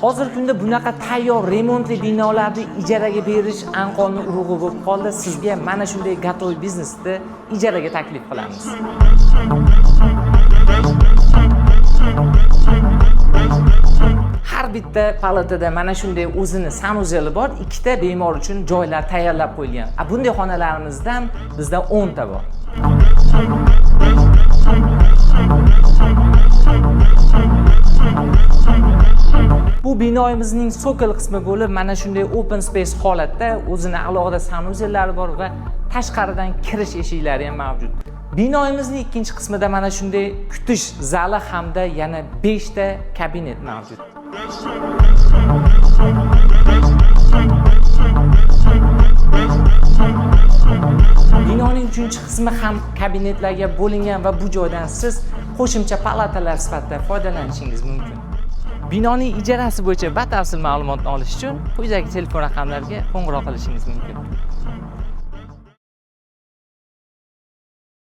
Hozirgi kunda bunaqa tayyor remontli binolarni ijaraga berish anqonni urug'i bo'lib qoldi. Sizga mana shunday готовый biznesni ijaraga taklif qilamiz. Har bitta palatada mana shunday o'zini sanuzeli bor, ikkita bemor uchun joylar tayyorlab qo'yilgan. A bunday xonalarimizdan bizda 10 ta bor. Bu binoyimizning sokol qismi bo'lib, mana shunday open space holatda o'zini alohida sanuzellari bor va tashqaridan kirish eshiklari ham mavjud. Binoyimizning ikkinchi qismida mana shunday kutish zali hamda yana 5 ta kabinet mavjud. Binoning uchinchi qismi ham kabinetlarga bo'lingan va bu joydan siz qo'shimcha palatalar sifatida foydalanishingiz mumkin. Binoning ijarasi bo'yicha batafsil ma'lumotni olish uchun quyidagi telefon raqamlariga qo'ng'iroq qilishingiz mumkin.